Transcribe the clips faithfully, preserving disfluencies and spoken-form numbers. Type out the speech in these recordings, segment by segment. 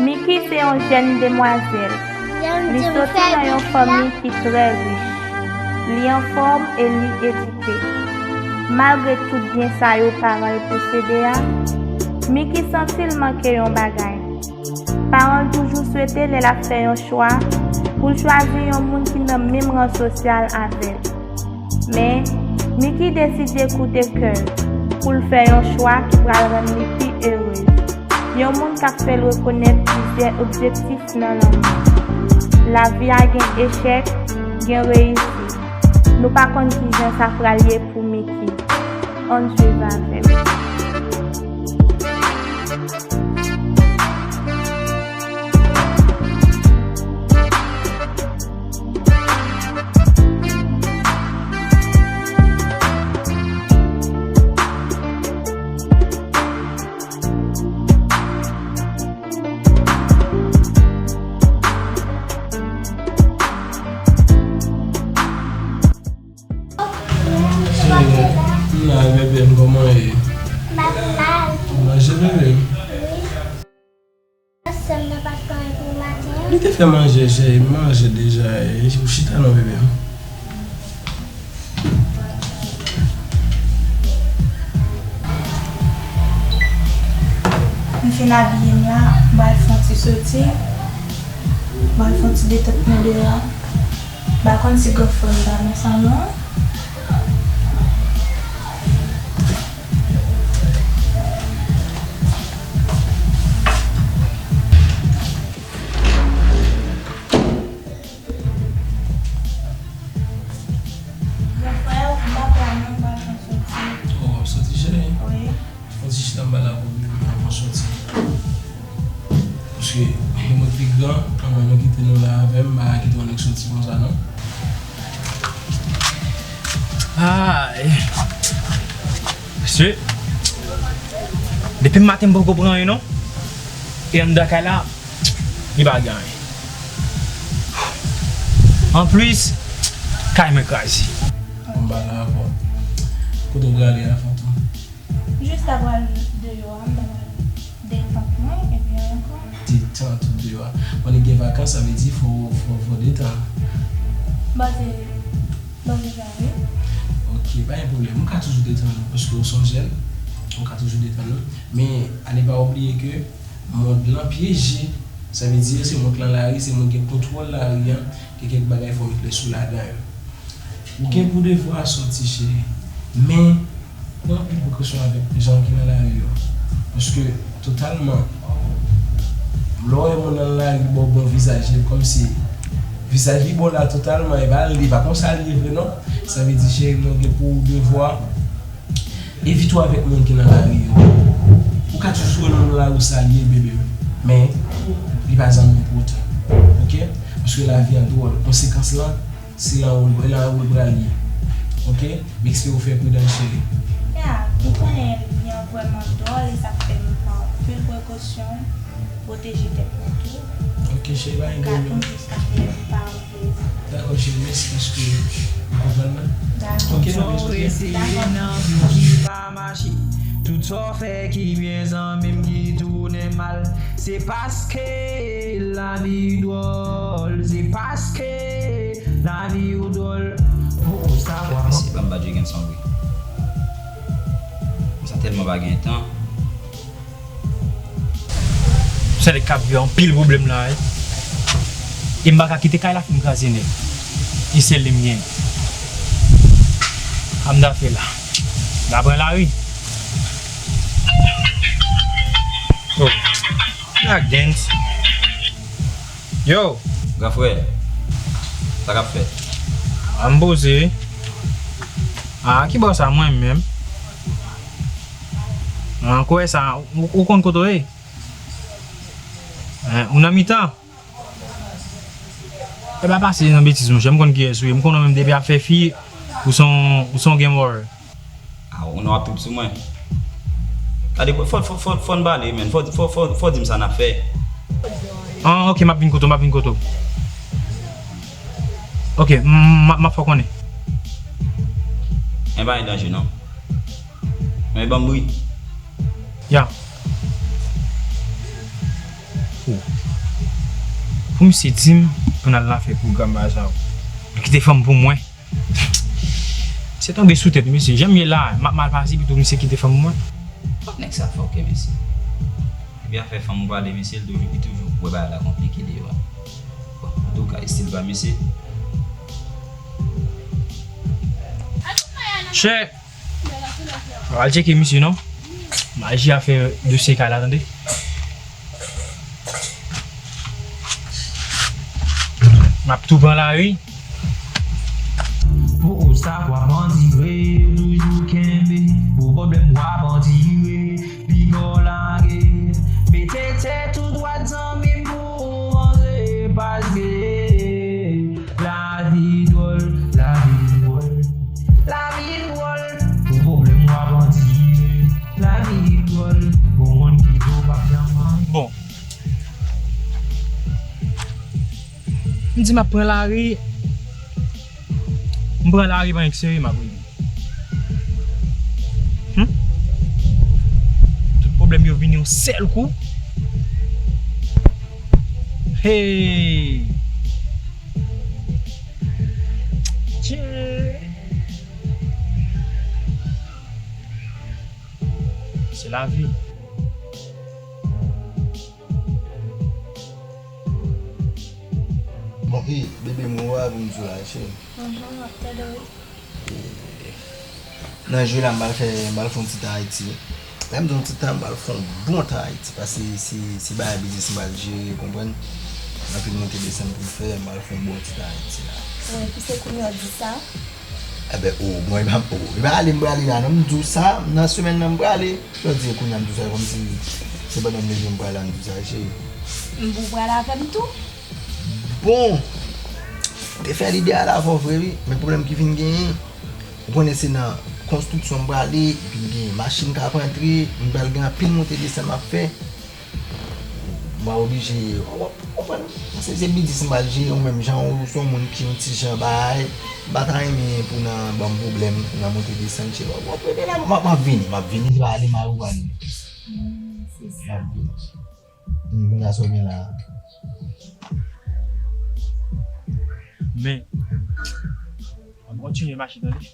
Miki se yon jèn demwazèl. Li soti nan yon fanmi ki trè rich. Li anfòm e li edike. Malgre tout byen sa yo paran l posede a, Miki santi l manke yon bagay. Paran l toujou swete lè l ap fè yon chwa pou l chwazi yon moun ki nan menm ran sosyal avè l. Men, Miki deside koute kè l pou l fè yon chwa ki pral rann li pi erez. Yon moun k ap fè l rekonèt plizyè objektif nan lanmou. Lavi a gen echèk, gen reyisi. Nou pa konn kijan sa pral ye pou Miki. Ann swiv avè m. Cheri, m la, bebe m, kòman w ye? M ap mal. Manje, bebe m. Wi. Sè m nan pa t gen anyen pou maten an. Li te fè manje, cheri, m manje deja, e, ou chita non, bebe m. M fin abiye m la, m pral fè yon ti soti, m pral fè yon ti detant nan deyò a. M pa konn si granfrè m ta nan salon an. Granfrè, m pa pè a non, m pral fè yon soti. Oh, w ap soti, cheri? Wi. Fè yon ti chita anba la pou m fè yon soti. Paske mwen pi gran, anmwey nou kite nou la avè m, m pa kite yon nèg soti konsa non. Ay. Mesye, depi maten m poko pran anyen non. E anndan kay la, li pa gen anyen. Anplis, kay mwen kraze. Anba la avè w. Kote w prale a, Fantom? Jis ta pral deyò a, m ta pral detant mwen, epi anyen ankò. Detant ou deyò a. Bon, li gen vakans, sa vle di fò, fò, fò detann. Bon, se, bon, se sa, wi. Ok, pa gen pwoblèm. Ou ka toujou detann ou, paske ou se yon jèn, ou ka toujou detann ou. Men, a ne pa oubliye ke mond lan pyeje. Sa vle di, se moun k nan lari, se moun ki gen kontwòl lari a, gen kèk bagay fò w klè sou ladan yo. Ou gen pou devwa sòti, cheri, men pran anpil prekosyon avèk jan ki nan lari yo. Paske, totalman, lè w wè moun nan lari, li ba w bon vizaj, li kòmsi vizaj li ba w la totalman, e pa, li pa konsa li ye vre, non. Sa vle di, cheri, nou gen pou devwa evite w avèk moun ki nan lari yo. Ou ka toujou wè moun nan lari w salye, bebe m. Men, li pa zanmi w pou otan. Ok? Paske lavi a dwòl. Konsekans lan, se nan ou, nan ou l pral ye. Ok? M espere w fè pridans, cheri. Ya, ou konnen li vrèman dwòl, e sa k fè m pran anpil prekosyon, pwoteje tèt mwen tou. Ok, cheri, pa gen pwoblèm. Dakò, cheri, mèsi paske ou konprann mwen. Ok, non, mèsi. Tout sa w fè ki byen, zanmi m, ki tounen mal. Se paske lavi dwòl, se paske lavi w dwòl. Pou ou sa, mesye, ban m ba Jay Genson, wi. Sa tèlman pa gen tan. Se nèg k ap gen anpil pwoblèm la, wi. E m pa ka kite kay la fin kraze nèt. E sèl li m gen. Sa m ta fè la? M ta pran lari. Oh. Black Dance. Yo. Gran frè, sa k ap fèt? A, m poze wi. A, ki bò sa mwen menm? An, kwè sa, ou, ou konn kote w ye? Hein, ou nan mitan? E pa pase nan betiz, monchè. M konn kiyès ou ye. M konn ou menm depi afè fi, ou se yon, ou se yon game over. A, ou nan w ap trip sou mwen. Gade, fò, fò, fò, fò n pale, menn. Fò, fò, fò, fò di m sa n ap fè. An, ok, m ap vin kote w, m ap vin kote w. Ok, m, m, m ap fè w konnen. Anyen pa gen danje, non. Men ban m bri. Ya. Oh. Pou misye di m pou n al la fè pwogram bagay sa yo. Li kite fanm pou mwen. Misye tonbe sou tèt, mesye. Jan m ye la, m ap mal pase, pito misye kite fanm pou mwen. Fòk nèg sa fòkè, mesye. Epi afè fanm ou pale, mesye, li toujou, li toujou wè bagay la konplike deyò a. Bon, antouka, estil pa misye. Chè! Al tcheke misye non. Maji a fè dosye kay la, tande. M ap tou pran lari. Pou ou sa w ap andire, ou toujou kenbe. Pou pwoblèm w ap andire, piga w lage. Mete tèt ou dwat zanmi m pou ou vanse, paske lavi dwòl, lavi dwòl. Lavi dwòl, pou pwoblèm w ap andire. Lavi dwòl, pou moun ki di w p ap janm anyen. Bon. M di m ap pran lari. M pran lari pa ekseri m ap rele. Hmm? Tout pwoblèm yo vini yon sèl kou. Hey! Tchè! Se lavi. Bon, e, bebe m ou a vin di w la, cheri. Mhm, m ap tande w wi. E, nan jou la, m pral fè, m pral fè yon ti tan Ayiti. Lè m di yon ti tan, m pral fè yon bon tan Ayiti. Paske se, se bagay biznis m pral jere, konprann? Anpil moute desann pou m fè, m pral fè yon bon ti tan Ayiti la. Wi, epi se kounye a w di sa? Enben, o, bon, e pa, o, e pa ale m prale la, non, m di w sa, nan semèn nan m prale. Jodi a kounye a m di w sa, kòmsi se pandan m leve m prale la, m di w sa, cheri. M pou w prale avè m tou? Bon, m te fè lide a la avè w vre, wi, men pwoblèm ki vin genyen, ou konnen se nan konstriksyon m prale, epi m gen machin k ap antre, m pral gen anpil moute desann m ap fè. Mwen oblije, w ap konprann. Se, se biznis m pral jere, ou menm jan ou se yon moun ki yon ti jan bay, m pa ta renmen pou nan ban m pwoblèm nan moute desann, cheri. W ap rete la, m ap, m ap vini, m ap vini, se pa ale m al ou prale. M ap vini. Hmm, kounye a sa w gen la. Men, m kontinye mache, tande.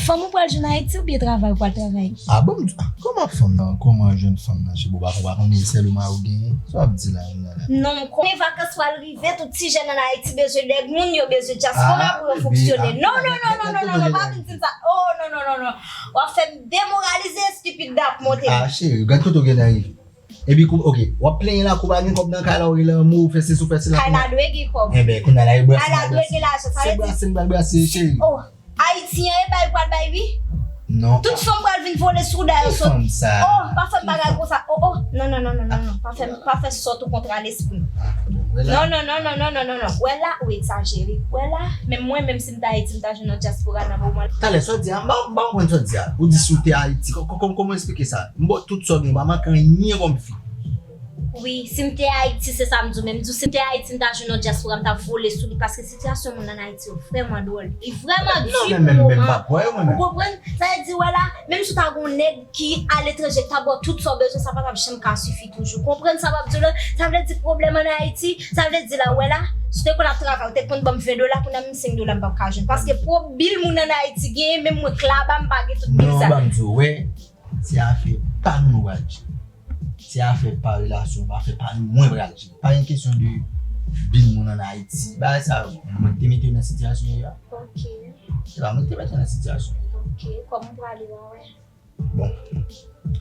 Fanm ou pral jwenn Ayiti oubyen travay ou pral travay? A bon, m di, a, kòman fanm nan, kòman jwenn fanm nan, cheri, ou pa, ou pa konnen sèl ou mari w genyen? Sa w ap di la, la, la? Non, m konnen vakans pral rive, tout ti jèn ann Ayiti bezwen nèg moun, yo bezwen dyaspora pou yo fonksyone. Non, non, non, non, non, non, non, pa vin di m sa. Oh, non, non, non, non. W ap fè m demoralize, estipid, dap monte. A, cheri, gad kote w gentan rive. Epi kou, ok, w ap plenyen la, kou pa gen kòb nan kay la, ou rele anmou, ou fè sesi, ou fè sela. Kay la dwe gen kòb. Enben, kounye a la, e brase. Kay la dwe gen lajan, sa vle di. Se brase m pral brase, cheri. Oh, Ayiti an, e bay pral bay, wi. Non. Tout fanm pral vin vole sou dèyè sot. Fanm sa. Oh, pa fè m bagay konsa. Oh, oh. Non, non, non, non, non, non. Pa fè, pa fè sòt ou kontra lespri m. Non, non, non, non, non, non, non, non. Wè la, ou egzajere. Wè la, menm mwen, menm si m ta Ayiti, m ta jwenn nan dyaspora nan moman. Talè, sa w di a, m pa, m pa konprann sa w di a. Ou di si w te Ayiti. Kò-, kò-, kòman, kòman eksplike sa? M ba w tout sa w gen, ou pa manke anyen kòm fi. Wi, si m te Ayiti, se sa m di w menm. M di w, si m te Ayiti, m ta jwenn yon dyaspora, m ta vole sou li, paske sitiyasyon moun ann Ayiti yo vrèman dwòl. Li vrèman di pou moman. Ou konprann? Sa vle di, wè la, Menm si w ta gen yon nèg ki aletranje k ta ba w tout sa w bezwen, sa pa t ap janm ka sifi toujou. Konprann sa m ap di w la? Sa vle di pwoblèm ann Ayiti, sa vle di la, w wè la, si w te konn ap travay, ou te konn ban m ven dola, kounye a menm senk dola m p ap ka jwenn. Paske pwob-, bil moun ann Ayiti genyen, menm mwen k laba m pa gen tout bil sa. Non, ban m di w, wè, se afè pa nou nou pral jere. Se afè pa relasyon, afè pa nou mwen pral jere. Pa gen kesyon de bil moun ann Ayiti. Bagay sa yo, mwen te mete yo nan sitiyasyon yo a. Ok. Se pa mwen ki te mete yo nan sitiyasyon yo. Ok, kòman w prale, w a wè. Bon,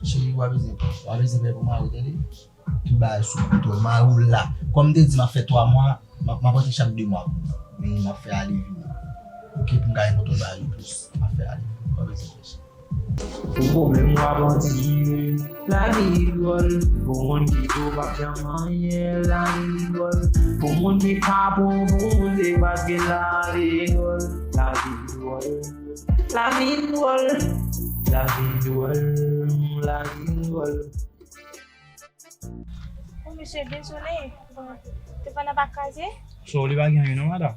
cheri, w a bezwen, w a bezwen fè pou mari w, tande? Tout bagay sou kontwòl, mari w la. Kòm m te di, m ap fè twa mwa, m ap, m ap rantre chak de mwa pou mwen. Men m ap fè ale vini. Ok, pou m ka gen kontwòl bagay yo plis. M ap fè ale vini. W a bezwen fè, cheri. Pou pwoblèm w ap andire, lavi dwòl. Pou moun ki di w p ap janm anyen, lavi dwòl. Pou moun ki pa pran w pou moun, se paske lavi dwòl. Lavi dwòl. Lavi dwòl. Lavi dwòl. Lavi dwòl. Oh, mesye, dezole. Bon, te pandan pa kraze? So, li pa gen anyen non, madanm.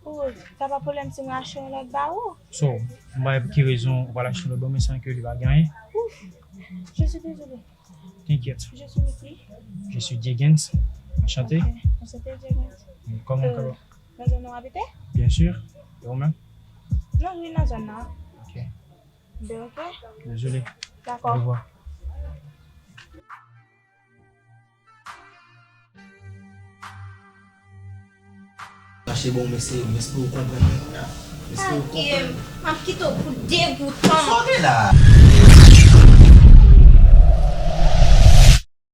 Oh, sa pa pwoblèm si mwen achte yon lòt ba ou? So, m pa wè pou ki rezon ou pral achte yon lòt ba mwen san ke li pa gen anyen. Ouf, je suis désolé. T'inquiète. Je suis Mickey. Je suis Diegens. Enchanté. Ok, enchanté, Diegens. Kòman w ka... Nan zòn nan w abite? Bien sûr. E ou menm? Non, wi, nan zòn nan. Ok. Ben, ok. Désolé. Dakò. Au revoir. Mache bon, mesye, m espere w konprann mwen. M espere w konprann. M ap kite w pou degoutan. Sa w gen la?